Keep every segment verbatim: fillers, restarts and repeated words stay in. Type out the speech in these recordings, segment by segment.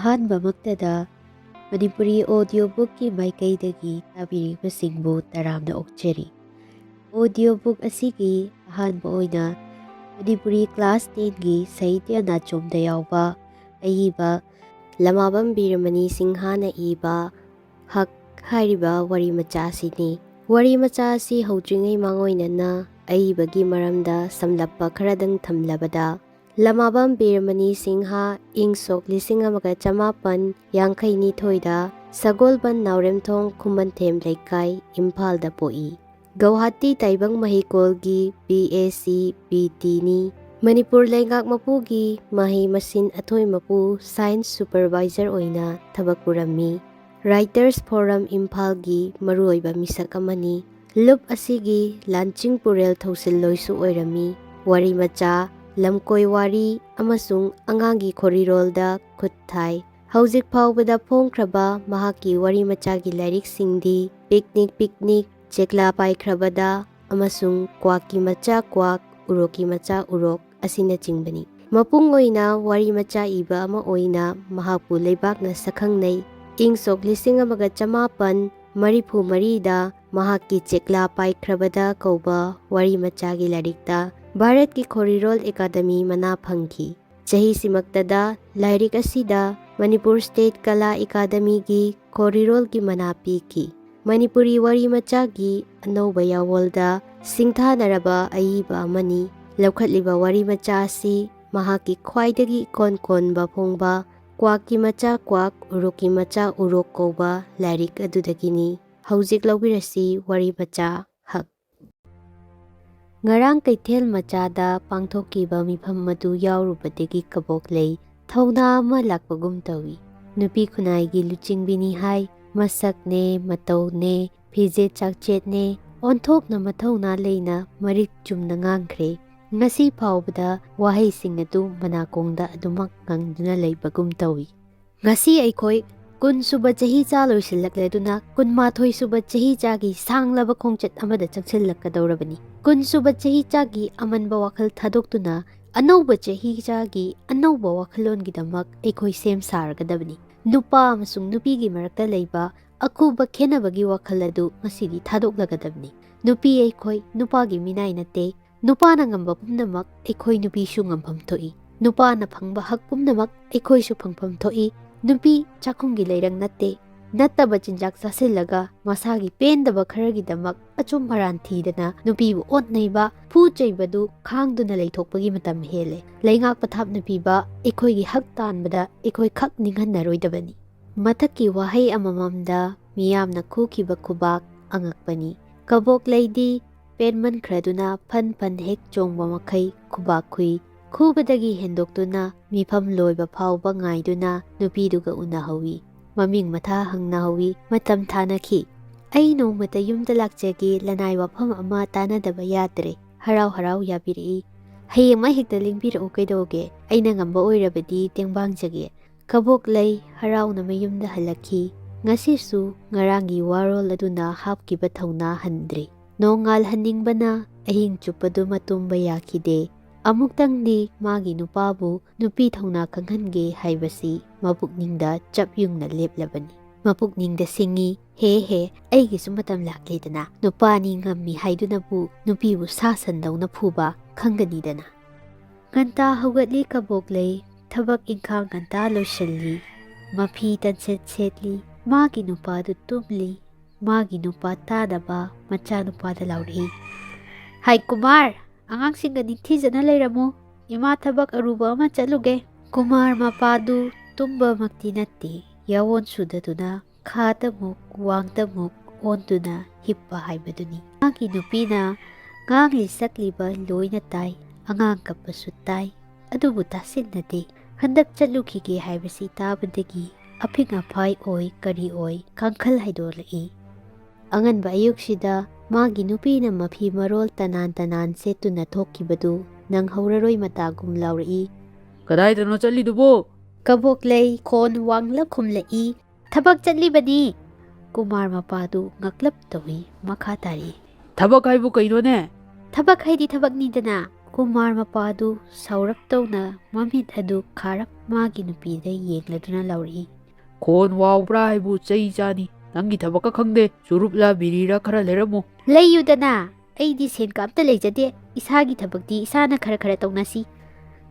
ꯑꯍꯥꯟꯕꯃꯛꯇꯗ Manipuri audio bookꯀꯤ ꯃꯥꯏꯀꯩꯗꯒꯤ ꯇꯥꯕꯤꯔꯤꯕꯁꯤꯡꯕꯨ ꯇꯔꯥꯝꯅ ꯑꯣꯛꯆꯔꯤ꯫ Audio book ꯑꯁꯤꯒꯤ ꯑꯍꯥꯟꯕ ꯑꯣꯏꯅ ꯃꯅꯤꯄꯨꯔꯤ class tenꯒꯤ ꯁꯥꯍꯤꯇ꯭ꯌ ꯅꯥꯆꯣꯝꯗ ꯌꯥꯎꯕ ꯑꯏꯕ ꯂꯃꯥꯕꯝ ꯕꯤꯔꯃꯅꯤ ꯁꯤꯡꯍꯅ ꯏꯕ ꯍꯛ ꯍꯥꯏꯔꯤꯕ ꯋꯥꯔꯤ ꯃꯆꯥ ꯑꯁꯤꯅꯤ꯫ ꯋꯥꯔꯤ ꯃꯆꯥ ꯑꯁꯤ ꯍꯧꯗ꯭ꯔꯤꯉꯩ ꯃꯥꯡꯑꯣꯏꯅꯅ ꯑꯏꯕꯒꯤ ꯃꯔꯝꯗ ꯁꯝꯂꯞꯄ ꯈꯔꯗꯪ ꯊꯝꯂꯕꯗ, ꯂꯃꯥꯕꯝ ꯕꯤꯔꯃꯅꯤ ꯁꯤꯡꯍ ꯏꯪ ꯁꯣꯛ ꯂꯤꯁꯤꯡ ꯑꯃꯒ ꯆꯃꯥꯄꯟ ꯌꯥꯡꯈꯩ ꯅꯤꯊꯣꯏꯗ ꯁꯒꯣꯜꯕꯟ ꯅꯥꯎꯔꯦꯝꯊꯣꯡ ꯈꯨꯃꯟꯊꯦꯝ ꯂꯩꯀꯥꯏ, ꯏꯝꯐꯥꯜꯗ ꯄꯣꯛꯏ꯫ ꯒꯧꯍꯥꯇꯤ ꯇꯥꯏꯕꯪ ꯃꯍꯩꯀꯣꯜꯒꯤ B A C B Tꯅꯤ꯫ Manipur ꯂꯩꯉꯥꯛ ꯃꯄꯨꯒꯤ ꯃꯍꯩ ꯃꯁꯤꯟ ꯑꯊꯣꯏ ꯃꯄꯨ science supervisor ꯑꯣꯏꯅ ꯊꯕꯛ ꯄꯨꯔꯝꯃꯤ꯫ Writers Forum ꯏꯝꯐꯥꯜꯒꯤ ꯃꯔꯨꯑꯣꯏꯕ ꯃꯤꯁꯛ ꯑꯃꯅꯤ꯫ ꯂꯨꯞ ꯑꯁꯤꯒꯤ ꯂꯥꯟꯆꯤꯡ ꯄꯨꯔꯦꯜ ꯊꯧꯁꯤꯜꯂꯣꯏꯁꯨ ꯑꯣꯏꯔꯝꯃꯤ꯫ ꯋꯥꯔꯤ ꯃꯆꯥ, ꯂꯝꯀꯣꯏ ꯋꯥꯔꯤ ꯑꯃꯁꯨꯡ ꯑꯉꯥꯡꯒꯤ ꯈꯣꯔꯤꯔꯣꯜꯗ ꯈꯨꯠ ꯊꯥꯏ꯫ ꯍꯧꯖꯤꯛ ꯐꯥꯎꯕꯗ ꯐꯣꯡꯈ꯭ꯔꯕ ꯃꯍꯥꯛꯀꯤ ꯋꯥꯔꯤ ꯃꯆꯥꯒꯤ ꯂꯥꯏꯔꯤꯛꯁꯤꯡꯗꯤ ꯄꯤꯛꯅꯤꯛ ꯄꯤꯛꯅꯤꯛ, ꯆꯦꯛꯂꯥ ꯄꯥꯏꯈ꯭ꯔꯕꯗ ꯑꯃꯁꯨꯡ ꯀ꯭ꯋꯥꯛꯀꯤ ꯃꯆꯥ ꯀ꯭ꯋꯥꯛ, ꯎꯔꯣꯛꯀꯤ ꯃꯆꯥ ꯎꯔꯣꯛ ꯑꯁꯤꯅꯆꯤꯡꯕꯅꯤ꯫ ꯃꯄꯨꯡ ꯑꯣꯏꯅ ꯋꯥꯔꯤ ꯃꯆꯥ ꯏꯕ ꯑꯃ ꯑꯣꯏꯅ ꯃꯍꯥꯛꯄꯨ ꯂꯩꯕꯥꯛꯅ ꯁꯛꯈꯪꯅꯩ꯫ ꯏꯪ ꯁꯣꯛ ꯂꯤꯁꯤꯡ ꯑꯃꯒ ꯆꯃꯥꯄꯟ ꯃꯔꯤꯐꯨ ꯃꯔꯤꯗ ꯃꯍꯥꯛꯀꯤ ꯆꯦꯛꯂꯥ ꯄꯥꯏꯈ꯭ꯔꯕꯗ ꯀꯧꯕ ꯋꯥꯔꯤ ꯃꯆꯥꯒꯤ ꯂꯥꯏꯔꯤꯛꯇ ꯚꯥꯔꯠꯀꯤ ꯈꯣꯔꯤꯔꯣꯜ ꯑꯦꯀꯥꯗꯃꯤ ꯃꯅꯥ ꯐꯪꯈꯤ꯫ ꯆꯍꯤꯁꯤꯃꯛꯇꯗ ꯂꯥꯏꯔꯤꯛ ꯑꯁꯤꯗ ꯃꯅꯤꯄꯨꯔ State ꯀꯂꯥ ꯑꯦꯀꯥꯗꯃꯤꯒꯤ ꯈꯣꯔꯤꯔꯣꯜꯒꯤ ꯃꯅꯥ ꯄꯤꯈꯤ꯫ ꯃꯅꯤꯄꯨꯔꯤ ꯋꯥꯔꯤ ꯃꯆꯥꯒꯤ ꯑꯅꯧꯕ ꯌꯥꯋꯣꯜꯗ ꯁꯤꯡꯊꯥꯅꯔꯕ ꯑꯏꯕ ꯑꯃꯅꯤ꯫ ꯂꯧꯈꯠꯂꯤꯕ ꯋꯥꯔꯤ ꯃꯆꯥ ꯑꯁꯤ ꯃꯍꯥꯛꯀꯤ ꯈ꯭ꯋꯥꯏꯗꯒꯤ ꯏꯀꯣꯟ ꯀꯣꯟꯕ ꯐꯣꯡꯕ ꯀ꯭ꯋꯥꯛꯀꯤ ꯃꯆꯥ ꯀ꯭ꯋꯥꯛ, ꯎꯔꯣꯛꯀꯤ ꯃꯆꯥ ꯎꯔꯣꯛ ꯀꯧꯕ ꯂꯥꯏꯔꯤꯛ ꯑꯗꯨꯗꯒꯤꯅꯤ꯫ ꯍꯧꯖꯤꯛ ꯂꯧꯕꯤꯔꯁꯤ ꯋꯥꯔꯤ ꯃꯆꯥ ꯍꯛ꯫ ꯉꯔꯥꯡ ꯀꯩꯊꯦꯜ ꯃꯆꯥꯗ ꯄꯥꯡꯊꯣꯛꯈꯤꯕ ꯃꯤꯐꯝ ꯑꯗꯨ ꯌꯥꯎꯔꯨꯕꯗꯒꯤ ꯀꯕꯣꯛ ꯂꯩ ꯊꯧꯅꯥ ꯑꯃ ꯂꯥꯛꯄꯒꯨꯝ ꯇꯧꯏ꯫ ꯅꯨꯄꯤ ꯈꯨꯟꯅꯥꯏꯒꯤ ꯂꯨꯆꯤꯡꯕꯤꯅꯤ ꯍꯥꯏ, ꯃꯁꯛꯅꯦ, ꯃꯇꯧꯅꯦ, ꯐꯤꯖꯦꯠ ꯆꯥꯛꯆꯦꯠꯅꯦ, ꯑꯣꯟꯊꯣꯛꯅ ꯃꯊꯧꯅꯥ ꯂꯩꯅ ꯃꯔꯤꯛ ꯆꯨꯝꯅ ꯉꯥꯡꯈ꯭ꯔꯦ꯫ ꯉꯁꯤ ꯐꯥꯎꯕꯗ ꯋꯥꯍꯩꯁꯤꯡ ꯑꯗꯨ ꯃꯅꯥꯀꯣꯡꯗ ꯑꯗꯨꯃꯛ ꯉꯪꯗꯨꯅ ꯂꯩꯕꯒꯨꯝ ꯇꯧꯏ꯫ ꯉꯁꯤ ꯑꯩꯈꯣꯏ ꯀꯨꯟ ꯁꯨꯕ ꯆꯍꯤꯆꯥ ꯂꯣꯏꯁꯤꯜꯂꯛꯂꯗꯨꯅ ꯀꯨꯟꯃꯥꯊꯣꯏ ꯁꯨꯕ ꯆꯍꯤꯆꯥꯒꯤ ꯁꯥꯡꯂꯕ ꯈꯣꯡꯆꯠ ꯑꯃꯗ ꯆꯪꯁꯤꯜꯂꯛꯀꯗꯧꯔꯕꯅꯤ꯫ ꯀꯨꯟ ꯁꯨꯕ ꯆꯍꯤꯆꯥꯒꯤ ꯑꯃꯟꯕ ꯋꯥꯈꯜ ꯊꯥꯗꯣꯛꯇꯨꯅ ꯑꯅꯧꯕ ꯆꯍꯤꯆꯥꯒꯤ ꯑꯅꯧꯕ ꯋꯥꯈꯜꯂꯣꯟꯒꯤꯗꯃꯛ ꯑꯩꯈꯣꯏ ꯁꯦꯝ ꯁꯥꯔꯒꯗꯕꯅꯤ꯫ ꯅꯨꯄꯥ ꯑꯃꯁꯨꯡ ꯅꯨꯄꯤꯒꯤ ꯃꯔꯛꯇ ꯂꯩꯕ ꯑꯀꯨꯕ ꯈꯦꯟꯅꯕꯒꯤ ꯋꯥꯈꯜ ꯑꯗꯨ ꯉꯁꯤꯗꯤ ꯊꯥꯗꯣꯛꯂꯒꯗꯕꯅꯤ꯫ ꯅꯨꯄꯤ ꯑꯩꯈꯣꯏ ꯅꯨꯄꯥꯒꯤ ꯃꯤꯅꯥꯏ ꯅꯠꯇꯦ꯫ ꯅꯨꯄꯥꯅ ꯉꯝꯕ ꯄꯨꯝꯅꯃꯛ ꯑꯩꯈꯣꯏ ꯅꯨꯄꯤꯁꯨ ꯉꯝꯐꯝ ꯊꯣꯛꯏ꯫ ꯅꯨꯄꯥꯅ ꯐꯪꯕ ꯍꯛ ꯄꯨꯝꯅꯃꯛ ꯑꯩꯈꯣꯏꯁꯨ ꯐꯪꯐꯝ ꯊꯣꯛꯏ꯫ ꯅꯨꯄꯤ ꯆꯥꯛꯈꯨꯝꯒꯤ ꯂꯩꯔꯪ ꯅꯠꯇꯦ꯫ ꯅꯠꯇꯕ ꯆꯤꯟꯖꯥꯛ ꯆꯥꯁꯤꯜꯂꯒ ꯃꯁꯥꯒꯤ ꯄꯦꯟꯗꯕ ꯈꯔꯒꯤꯗꯃꯛ ꯑꯆꯨꯝ ꯑꯔꯥꯟ ꯊꯤꯗꯅ ꯅꯨꯄꯤꯕꯨ ꯑꯣꯠ ꯅꯩꯕ, ꯐꯨ ꯆꯩꯕꯗꯨ ꯈꯥꯡꯗꯨꯅ ꯂꯩꯊꯣꯛꯄꯒꯤ ꯃꯇꯝ ꯍꯦꯜꯂꯦ꯫ ꯂꯩꯉꯥꯛ ꯄꯊꯥꯞꯅ ꯄꯤꯕ ꯑꯩꯈꯣꯏꯒꯤ ꯍꯛ ꯇꯥꯟꯕꯗ ꯑꯩꯈꯣꯏ ꯈꯛ ꯅꯤꯡꯍꯟꯅꯔꯣꯏꯗꯕꯅꯤ꯫ ꯃꯊꯛꯀꯤ ꯋꯥꯍꯩ ꯑꯃꯃꯝꯗ ꯃꯤꯌꯥꯝꯅ ꯈꯨꯈꯤꯕ ꯈꯨꯕꯥꯛ ꯑꯉꯛꯄꯅꯤ꯫ ꯀꯕꯣꯛꯂꯩꯗꯤ ꯄꯦꯟꯃꯟꯈ꯭ꯔꯗꯨꯅ ꯐꯟ ꯐꯟ ꯍꯦꯛ ꯆꯣꯡꯕ ꯃꯈꯩ ꯈꯨꯕꯥꯛ ꯈꯨꯏ꯫ ꯈꯨꯕꯗꯒꯤ ꯍꯦꯟꯗꯣꯛꯇꯨꯅ ꯃꯤꯐꯝ ꯂꯣꯏꯕ ꯐꯥꯎꯕ ꯉꯥꯏꯗꯨꯅ ꯅꯨꯄꯤꯗꯨꯒ ꯎꯅꯍꯧꯏ꯫ ꯃꯃꯤꯡ ꯃꯊꯥ ꯍꯪꯅꯍꯧꯏ꯫ ꯃꯇꯝ ꯊꯥꯅꯈꯤ꯫ "ꯑꯩ ꯅꯣꯡꯃꯇ ꯌꯨꯝꯗ ꯂꯥꯛꯆꯒꯦ, ꯂꯅꯥꯏ ꯋꯥꯐꯝ ꯑꯃ ꯇꯥꯟꯅꯗꯕ ꯌꯥꯗ꯭ꯔꯦ꯫" ꯍꯔꯥꯎ ꯍꯔꯥꯎ ꯌꯥꯕꯤꯔꯛꯏ꯫ "ꯍꯌꯦꯡ ꯃꯥ ꯍꯦꯛꯇ ꯂꯦꯡꯕꯤꯔꯛꯎ, ꯀꯩꯗꯧꯒꯦ? ꯑꯩꯅ ꯉꯝꯕ ꯑꯣꯏꯔꯕꯗꯤ ꯇꯦꯡꯕꯥꯡꯖꯒꯦ꯫" ꯀꯕꯣꯛꯂꯩ ꯍꯔꯥꯎꯅ ꯃꯌꯨꯝꯗ ꯍꯜꯂꯛꯈꯤ꯫ ꯉꯁꯤꯁꯨ ꯉꯔꯥꯡꯒꯤ ꯋꯥꯔꯣꯜ ꯑꯗꯨꯅ ꯍꯥꯞꯈꯤꯕ ꯊꯧꯅꯥ ꯍꯟꯗ꯭ꯔꯤ꯫ ꯅꯣꯡꯉꯥꯜꯍꯟꯅꯤꯡꯕꯅ ꯑꯍꯤꯡ ꯆꯨꯞꯄꯗꯨꯃ ꯇꯨꯝꯕ ꯌꯥꯈꯤꯗꯦ꯫ ꯑꯃꯨꯛꯇꯪꯗꯤ ꯃꯥꯒꯤ ꯅꯨꯄꯥꯕꯨ ꯅꯨꯄꯤ ꯊꯧꯅꯥ ꯈꯪꯍꯟꯒꯦ ꯍꯥꯏꯕꯁꯤ ꯃꯄꯨꯛꯅꯤꯡꯗ ꯆꯞ ꯌꯨꯡꯅ ꯂꯦꯞꯂꯕꯅꯤ꯫ ꯃꯄꯨꯛꯅꯤꯡꯗ ꯁꯤꯡꯏ, "ꯍꯦ ꯍꯦ, ꯑꯩꯒꯤꯁꯨ ꯃꯇꯝ ꯂꯥꯛꯂꯦꯗꯅ, ꯅꯨꯄꯥꯅꯤ ꯉꯝꯃꯤ ꯍꯥꯏꯗꯨꯅꯕꯨ ꯅꯨꯄꯤꯕꯨ ꯁꯥ ꯁꯟꯗꯧꯅ ꯐꯨꯕ ꯈꯪꯒꯅꯤꯗꯅ꯫" ꯉꯟꯇꯥ ꯍꯧꯒꯠꯂꯤ ꯀꯕꯣꯛꯂꯩ, ꯊꯕꯛ ꯏꯪꯈꯥꯡ ꯉꯟꯇꯥ ꯂꯣꯏꯁꯤꯜꯂꯤ, ꯃꯐꯤ ꯇꯟꯁꯦꯠ ꯁꯦꯠꯂꯤ, ꯃꯥꯒꯤ ꯅꯨꯄꯥꯗꯨ ꯇꯨꯝꯂꯤ꯫ ꯃꯥꯒꯤ ꯅꯨꯄꯥ ꯇꯥꯗꯕ ꯃꯆꯥꯅꯨꯄꯥꯗ ꯂꯥꯎꯔꯛꯏ, "ꯍꯥꯏ ꯀꯨꯃꯥꯔ, ꯑꯉꯥꯡꯁꯤꯡꯒ ꯅꯤꯡꯊꯤꯖꯅ ꯂꯩꯔꯝꯃꯨ, ꯏꯃꯥ ꯊꯕꯛ ꯑꯔꯨꯕ ꯑꯃ ꯆꯠꯂꯨꯒꯦ꯫" ꯀꯨꯃꯥꯔ ꯃꯄꯥꯗꯨ ꯇꯨꯝꯕꯃꯛꯇꯤ ꯅꯠꯇꯦ, ꯌꯥꯑꯣꯟ ꯁꯨꯗꯗꯨꯅ ꯈꯥꯗꯃꯨꯛ ꯋꯥꯡꯗꯃꯨꯛ ꯑꯣꯟꯗꯨꯅ ꯍꯤꯞꯄ ꯍꯥꯏꯕꯗꯨꯅꯤ꯫ ꯃꯥꯒꯤ ꯅꯨꯄꯤꯅ ꯉꯥꯡꯂꯤ ꯁꯛꯂꯤꯕ ꯂꯣꯏꯅ ꯇꯥꯏ, ꯑꯉꯥꯡ ꯀꯞꯄꯁꯨ ꯇꯥꯏ, ꯑꯗꯨꯕꯨ ꯇꯥꯁꯤꯟꯅꯗꯦ꯫ ꯍꯟꯗꯛ ꯆꯠꯂꯨꯈꯤꯒꯦ ꯍꯥꯏꯕꯁꯤ ꯇꯥꯕꯗꯒꯤ ꯑꯐꯤꯡ ꯑꯐꯥꯏ ꯑꯣꯏ ꯀꯔꯤ ꯑꯣꯏ ꯀꯥꯡꯈꯜ ꯍꯥꯏꯗꯣꯔꯛꯏ꯫ ꯑꯉꯟꯕ ꯑꯌꯨꯛꯁꯤꯗ ꯃꯥꯒꯤ ꯅꯨꯄꯤꯅ ꯃꯐꯤ ꯃꯔꯣꯜ ꯇꯅꯥꯟ ꯇꯅꯥꯟ ꯁꯦꯠꯇꯨꯅ ꯊꯣꯛꯈꯤꯕꯗꯨ ꯅꯪꯍꯧꯔꯔꯣꯏ ꯃꯇꯥꯒꯨꯝ ꯂꯥꯎꯔꯛꯏ꯫ "ꯀꯗꯥꯏꯗꯅꯣ ꯆꯠꯂꯤꯗꯨꯕꯣ?" ꯀꯕꯣꯛꯂꯩ ꯈꯣꯟ ꯋꯥꯡꯂ ꯈꯨꯝꯂꯛꯏ, "ꯊꯕꯛ ꯆꯠꯂꯤꯕꯅꯤ꯫" ꯀꯨꯃꯥꯔ ꯃꯄꯥꯗꯨ ꯉꯛꯂꯞ ꯇꯧꯏ, ꯃꯈꯥ ꯇꯥꯔꯤ꯫ "ꯊꯕꯛ ꯍꯥꯏꯕꯨ ꯀꯩꯅꯣꯅꯦ?" "ꯊꯕꯛ ꯍꯥꯏꯗꯤ ꯊꯕꯛꯅꯤꯗꯅ, ꯀꯨꯃꯥꯔ ꯃꯄꯥꯗꯨ ꯁꯥꯎꯔꯞ ꯇꯧꯅ ꯃꯃꯤꯠ ꯑꯗꯨ ꯈꯥꯔꯞ ꯃꯥꯒꯤ ꯅꯨꯄꯤꯗ ꯌꯦꯡꯂꯗꯨꯅ ꯂꯥꯎꯔꯛꯏ꯫ "ꯈꯣꯟ ꯋꯥꯎꯕ꯭ꯔꯥ ꯍꯥꯏꯕꯨ ꯆꯩ ꯆꯥꯅꯤ꯫ ꯅꯪꯒꯤ ꯊꯕꯛꯀ ꯈꯪꯗꯦ꯫ ꯆꯨꯔꯨꯞꯂ ꯕꯤꯔꯤꯔ ꯈꯔ ꯂꯩꯔꯝꯃꯨ꯫" "ꯂꯩꯌꯨꯗꯅ, ꯑꯩꯗꯤ ꯁꯦꯟꯒ ꯑꯝꯇ ꯂꯩꯖꯗꯦ꯫ ꯏꯁꯥꯒꯤ ꯊꯕꯛꯇꯤ ꯏꯁꯥꯅ ꯈꯔ ꯈꯔ ꯇꯧꯅꯁꯤ꯫"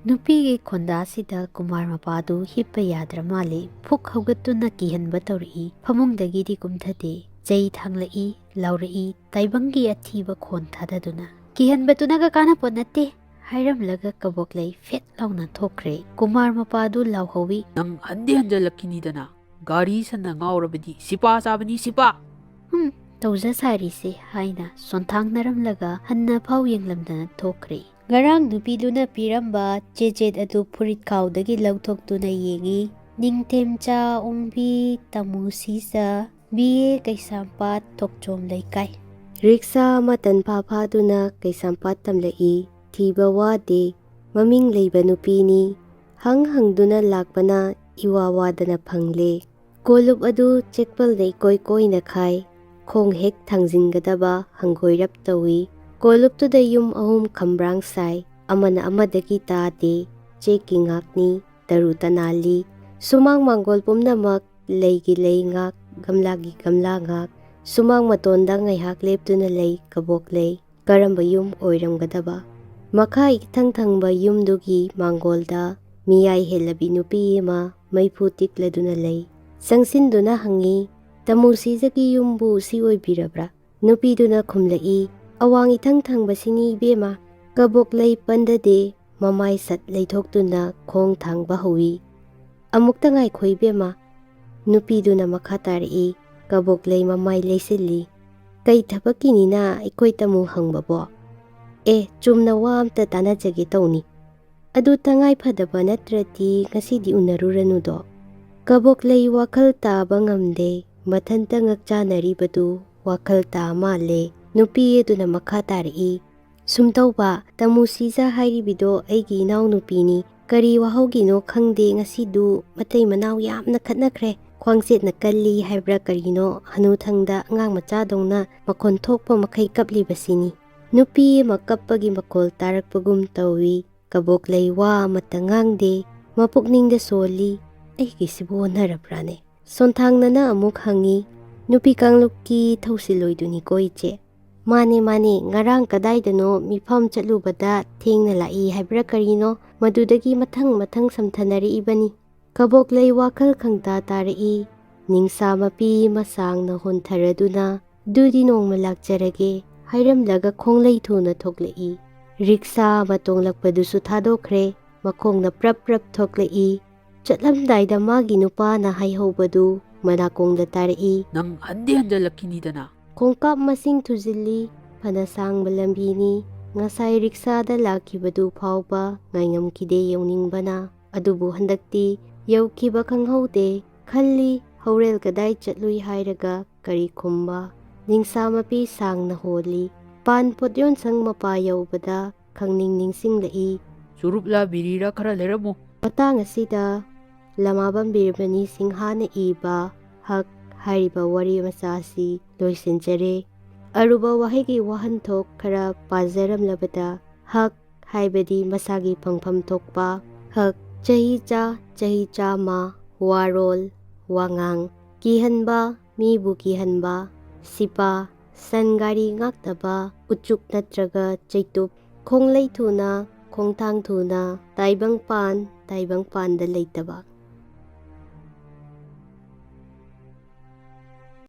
ꯅꯨꯄꯤꯒꯤ ꯈꯣꯟꯗꯥꯁꯤꯗ ꯀꯨꯃꯥꯔ ꯃꯄꯥꯗꯨ ꯍꯤꯞꯄ ꯌꯥꯗ꯭ꯔ ꯃꯥꯜꯂꯦ꯫ ꯐꯨꯛ ꯍꯧꯒꯠꯇꯨꯅ ꯀꯤꯍꯟꯕ ꯇꯧꯔꯛꯏ꯫ ꯐꯃꯨꯡꯗꯒꯤꯗꯤ ꯀꯨꯝꯊꯗꯦ꯫ ꯆꯩ ꯊꯥꯡꯂꯛꯏ, ꯂꯥꯎꯔꯛꯏ, ꯇꯥꯏꯕꯪꯒꯤ ꯑꯊꯤꯕ ꯈꯣꯟ ꯊꯥꯗꯗꯨꯅ꯫ "ꯀꯤꯍꯟꯕꯗꯨꯅꯒ ꯀꯥꯟꯅꯄꯣꯠ ꯅꯠꯇꯦ" ꯍꯥꯏꯔꯝꯂꯒ ꯀꯕꯣꯛꯂꯩ ꯐꯦꯠ ꯂꯥꯎꯅ ꯊꯣꯛꯈ꯭ꯔꯦ꯫ ꯀꯨꯃꯥꯔ ꯃꯄꯥꯗꯨ ꯂꯥꯎꯍꯧꯏ꯫ "ꯅꯪ ꯍꯟꯗꯤ ꯍꯟꯖꯜꯂꯛꯈꯤꯅꯤꯗꯅ꯫ ꯒꯥꯔꯤ ꯁꯟꯅ ꯉꯥꯎꯔꯕꯗꯤ ꯁꯤꯄꯥ ꯆꯥꯕꯅꯤ, ꯁꯤꯄꯥ!" "ꯍꯨꯝ, ꯇꯧꯖ ꯁꯥꯔꯤꯁꯦ" ꯍꯥꯏꯅ ꯁꯣꯟꯊꯥꯡꯅꯔꯝꯂꯒ ꯍꯟꯅ ꯐꯥꯎ ꯌꯦꯡꯂꯝꯗꯅ ꯊꯣꯛꯈ꯭ꯔꯦ꯫ ꯉꯔꯥꯡ ꯅꯨꯄꯤꯗꯨꯅ ꯄꯤꯔꯝꯕ ꯆꯦꯆꯦꯠ ꯑꯗꯨ ꯐꯨꯔꯤꯠ ꯈꯥꯎꯗꯒꯤ ꯂꯧꯊꯣꯛꯇꯨꯅ ꯌꯦꯡꯏ꯫ "ꯅꯤꯡꯊꯦꯝꯆꯥ ꯑꯣꯡꯕꯤ, ꯇꯥꯃꯨ ꯁꯤꯖ, ꯕꯤ ꯑꯦ ꯀꯩꯁꯥꯝꯄꯥꯠ ꯊꯣꯛꯆꯣꯝ ꯂꯩꯀꯥꯏ꯫" ꯔꯤꯛꯁꯥ ꯑꯃ ꯇꯟꯐꯥ ꯐꯥꯗꯨꯅ ꯀꯩꯁꯥꯝꯄꯥꯠ ꯇꯝꯂꯛꯏ꯫ ꯊꯤꯕ ꯋꯥꯗꯦ, ꯃꯃꯤꯡ ꯂꯩꯕ ꯅꯨꯄꯤꯅꯤ꯫ ꯍꯪ ꯍꯪꯗꯨꯅ ꯂꯥꯛꯄꯅ ꯏꯋꯥ ꯋꯥꯗꯅ ꯐꯪꯂꯦ꯫ ꯀꯣꯂꯨꯞ ꯑꯗꯨ ꯆꯦꯛꯄꯜꯗ ꯏꯀꯣꯏ ꯀꯣꯏꯅ ꯈꯥꯏ꯫ ꯈꯣꯡ ꯍꯦꯛ ꯊꯥꯡꯖꯤꯟꯒꯗꯕ ꯍꯪꯒꯣꯏꯔꯞ ꯇꯧꯏ꯫ ꯀꯣꯂꯨꯞꯇꯨꯗ ꯌꯨꯝ ꯑꯍꯨꯝ ꯈꯝꯕ꯭ꯔꯥꯡ ꯁꯥꯏ꯫ ꯑꯃꯅ ꯑꯃꯗꯒꯤ ꯇꯥꯗꯦ꯫ ꯆꯦꯛꯀꯤ ꯉꯥꯛꯅꯤ꯫ ꯇꯔꯨ ꯇꯅꯥꯜꯂꯤ꯫ ꯁꯨꯃꯥꯡ ꯃꯥꯡꯒꯣꯜ ꯄꯨꯝꯅꯃꯛ ꯂꯩꯒꯤ ꯂꯩ ꯉꯥꯛ, ꯒꯝꯂꯥꯒꯤ ꯒꯝꯂꯥ ꯉꯥꯛ꯫ ꯁꯨꯃꯥꯡ ꯃꯇꯣꯟꯗ ꯉꯥꯏꯍꯥꯛ ꯂꯦꯞꯇꯨꯅ ꯂꯩ ꯀꯕꯣꯛꯂꯩ꯫ ꯀꯔꯝꯕ ꯌꯨꯝ ꯑꯣꯏꯔꯝꯒꯗꯕ? ꯃꯈꯥ ꯏꯊꯪ ꯊꯪꯕ ꯌꯨꯝꯗꯨꯒꯤ ꯃꯥꯡꯒꯣꯜꯗ ꯃꯤꯌꯥꯏ ꯍꯦꯜꯂꯕꯤ ꯅꯨꯄꯤ ꯑꯃ ꯃꯩꯐꯨ ꯇꯤꯛꯂꯗꯨꯅ ꯂꯩ꯫ ꯆꯪꯁꯤꯟꯗꯨꯅ ꯍꯪꯉꯤ, "ꯇꯥꯃꯨ ꯁꯤꯖꯒꯤ ꯌꯨꯝꯕꯨ ꯁꯤ ꯑꯣꯏꯕꯤꯔꯕ꯭ꯔꯥ?" ꯅꯨꯄꯤꯗꯨꯅ ꯈꯨꯝꯂꯛꯏ, "ꯑꯋꯥꯡ ꯏꯊꯪ ꯊꯪꯕꯁꯤꯅꯤ ꯏꯕꯦꯝꯃ꯫" ꯀꯕꯣꯛꯂꯩ ꯄꯟꯗꯗꯦ, ꯃꯃꯥꯏ ꯁꯠ ꯂꯩꯊꯣꯛꯇꯨꯅ ꯈꯣꯡ ꯊꯥꯡꯕ ꯍꯧꯏ꯫ "ꯑꯃꯨꯛꯇ ꯉꯥꯏꯈꯣ ꯏꯕꯦꯝꯃ꯫" ꯅꯨꯄꯤꯗꯨꯅ ꯃꯈꯥ ꯇꯥꯔꯛꯏ꯫ ꯀꯕꯣꯛꯂꯩ ꯃꯃꯥꯏ ꯂꯩꯁꯤꯜꯂꯤ꯫ "ꯀꯩ ꯊꯕꯛꯀꯤꯅꯤꯅ ꯑꯩꯈꯣꯏ ꯇꯥꯃꯨ ꯍꯪꯕꯕꯣ? ꯑꯦ, ꯆꯨꯝꯅ ꯋꯥ ꯑꯝꯇ ꯇꯥꯟꯅꯖꯒꯦ ꯇꯧꯅꯤ꯫ ꯑꯗꯨ ꯇꯉꯥꯏ ꯐꯗꯕ ꯅꯠꯇ꯭ꯔꯗꯤ ꯉꯁꯤꯗꯤ ꯎꯅꯔꯨꯔꯅꯨꯗꯣ꯫" ꯀꯕꯣꯛꯂꯩ ꯋꯥꯈꯜ ꯇꯥꯕ ꯉꯝꯗꯦ꯫ ꯃꯊꯟꯇ ꯉꯛꯆꯥꯅꯔꯤꯕꯗꯨ ꯋꯥꯈꯜ ꯇꯥ ꯃꯥꯜꯂꯦ꯫ ꯅꯨꯄꯤ ꯑꯗꯨꯅ ꯃꯈꯥ ꯇꯥꯔꯛꯏ, "ꯁꯨꯝꯇꯧꯕ, ꯇꯥꯃꯨ ꯁꯤꯖ ꯍꯥꯏꯔꯤꯕꯤꯗꯣ ꯑꯩꯒꯤ ꯏꯅꯥꯎꯅꯨꯄꯤꯅꯤ꯫ ꯀꯔꯤ ꯋꯥꯍꯧꯒꯤꯅꯣ ꯈꯪꯗꯦ, ꯉꯁꯤꯗꯨ ꯃꯇꯩ ꯃꯅꯥꯎ ꯌꯥꯝꯅ ꯈꯠꯅꯈ꯭ꯔꯦ꯫ ꯈ꯭ꯋꯥꯡꯆꯦꯠꯅ ꯀꯜꯂꯤ ꯍꯥꯏꯕ꯭ꯔꯥ ꯀꯔꯤꯅꯣ, ꯍꯅꯨꯊꯪꯗ ꯑꯉꯥꯡ ꯃꯆꯥꯗꯧꯅ ꯃꯈꯣꯟ ꯊꯣꯛꯄ ꯃꯈꯩ ꯀꯞꯂꯤꯕꯁꯤꯅꯤ꯫ ꯅꯨꯄꯤ ꯑꯃ ꯀꯞꯄꯒꯤ ꯃꯈꯣꯜ ꯇꯥꯔꯛꯄꯒꯨꯝ ꯇꯧꯏ꯫ ꯀꯕꯣꯛꯂꯩ ꯋꯥ ꯑꯃꯠꯇ ꯉꯥꯡꯗꯦ꯫ ꯃꯄꯨꯛꯅꯤꯡꯗ ꯁꯣꯜꯂꯤ꯫ "ꯑꯩꯒꯤꯁꯤꯕꯨ ꯑꯣꯟꯅꯔꯕ꯭ꯔꯥꯅꯦ?" ꯁꯣꯟꯊꯥꯡꯅꯅ ꯑꯃꯨꯛ ꯍꯪꯉꯤ, "ꯅꯨꯄꯤ ꯀꯥꯡꯂꯨꯞꯀꯤ ꯊꯧꯁꯤꯜꯂꯣꯏꯗꯨꯅꯤꯀꯣ, ꯏꯆꯦ?" "ꯃꯥꯅꯦ, ꯃꯥꯅꯦ, ꯉꯔꯥꯡ ꯀꯗꯥꯏꯗꯅꯣ ꯃꯤꯐꯝ ꯆꯠꯂꯨꯕꯗ ꯊꯦꯡꯅ ꯂꯥꯛꯏ ꯍꯥꯏꯕ꯭ꯔꯥ ꯀꯔꯤꯅꯣ, ꯃꯗꯨꯗꯒꯤ ꯃꯊꯪ ꯃꯊꯪ ꯁꯝꯊꯅꯔꯛꯏꯕꯅꯤ꯫" ꯀꯕꯣꯛꯂꯩ ꯋꯥꯈꯜ ꯈꯪꯇꯥ ꯇꯥꯔꯛꯏ꯫ ꯅꯤꯡꯁꯥ ꯃꯄꯤ ꯑꯃ ꯁꯥꯡꯅ ꯍꯣꯟꯊꯔꯗꯨꯅ, "ꯑꯗꯨꯗꯤ ꯅꯣꯡꯃ ꯂꯥꯛꯆꯔꯒꯦ" ꯍꯥꯏꯔꯝꯂꯒ ꯈꯣꯡꯂꯩ ꯊꯨꯅ ꯊꯣꯛꯂꯛꯏ꯫ ꯔꯤꯛꯁꯥ ꯑꯃ ꯇꯣꯡꯂꯛꯄꯗꯨꯁꯨ ꯊꯥꯗꯣꯛꯈ꯭ꯔꯦ꯫ ꯃꯈꯣꯡꯅ ꯄ꯭ꯔꯞ ꯄ꯭ꯔꯞ ꯊꯣꯛꯂꯛꯏ꯫ ꯆꯠꯂꯝꯗꯥꯏꯗ ꯃꯥꯒꯤ ꯅꯨꯄꯥꯅ ꯍꯥꯏꯍꯧꯕꯗꯨ ꯃꯅꯥꯀꯣꯡꯗ ꯇꯥꯔꯛꯏ꯫ "ꯅꯪ ꯍꯟꯗꯤ ꯍꯟꯖꯜꯂꯛꯈꯤꯅꯤꯗꯅ꯫" ꯈꯣꯡꯀꯥꯞ ꯃꯁꯤꯡ ꯊꯨꯖꯤꯜꯂꯤ꯫ ꯐꯅ ꯁꯥꯡꯕ ꯂꯝꯕꯤꯅꯤ꯫ ꯉꯁꯥꯏ ꯔꯤꯛꯁꯥꯗ ꯂꯥꯛꯈꯤꯕꯗꯨ ꯐꯥꯎꯕ ꯉꯥꯏꯉꯝꯈꯤꯗꯦ ꯌꯧꯅꯤꯡꯕꯅ꯫ ꯑꯗꯨꯕꯨ ꯍꯟꯗꯛꯇꯤ ꯌꯧꯈꯤꯕ ꯈꯪꯍꯧꯗꯦ꯫ ꯈꯜꯂꯤ, ꯍꯣꯔꯦꯜ ꯀꯗꯥꯏ ꯆꯠꯂꯨꯏ ꯍꯥꯏꯔꯒ ꯀꯔꯤ ꯈꯨꯝꯕ? ꯅꯤꯡꯁꯥ ꯃꯄꯤ ꯁꯥꯡꯅ ꯍꯣꯜꯂꯤ꯫ ꯄꯥꯟ ꯄꯣꯠ ꯌꯣꯟꯁꯪ ꯃꯄꯥ ꯌꯧꯕꯗ ꯈꯪꯅꯤꯡ ꯅꯤꯡꯁꯤꯡꯂꯛꯏ꯫ "ꯆꯨꯔꯨꯞꯂ ꯕꯤꯔꯤꯔ ꯈꯔ ꯂꯩꯔꯝꯃꯨ꯫" ꯃꯇꯥꯡ ꯑꯁꯤꯗ ꯂꯃꯥꯕꯝ ꯕꯤꯔꯃꯅꯤ ꯁꯤꯡꯍꯥꯅ ꯏꯕ ꯍꯛ ꯍꯥꯏꯔꯤꯕ ꯋꯥꯔꯤ ꯃꯆꯥ ꯑꯁꯤ ꯂꯣꯏꯁꯤꯟꯖꯔꯦ꯫ ꯑꯔꯨꯕ ꯋꯥꯍꯩꯒꯤ ꯋꯥꯍꯟꯊꯣꯛ ꯈꯔ ꯄꯥꯖꯔꯝꯂꯕꯗ, ꯍꯛ ꯍꯥꯏꯕꯗꯤ ꯃꯁꯥꯒꯤ ꯐꯪꯐꯝ ꯊꯣꯛꯄ ꯍꯛ, ꯆꯍꯤ ꯆꯥ, ꯆꯍꯤ ꯆꯥꯝꯃ, ꯋꯥꯔꯣꯜ, ꯋꯥꯉꯥꯡ, ꯀꯤꯍꯟꯕ, ꯃꯤꯕꯨ ꯀꯤꯍꯟꯕ, ꯁꯤꯄꯥ, ꯁꯟ ꯒꯥꯔꯤ ꯉꯥꯛꯇꯕ, ꯎꯆꯨꯛ ꯅꯠꯇ꯭ꯔꯒ ꯆꯩꯇꯨꯞ, ꯈꯣꯡꯂꯩ ꯊꯨꯅ, ꯈꯣꯡꯊꯥꯡ ꯊꯨꯅ, ꯇꯥꯏꯕꯪ ꯄꯥꯟ, ꯇꯥꯏꯕꯪ ꯄꯥꯟꯗ ꯂꯩꯇꯕ꯫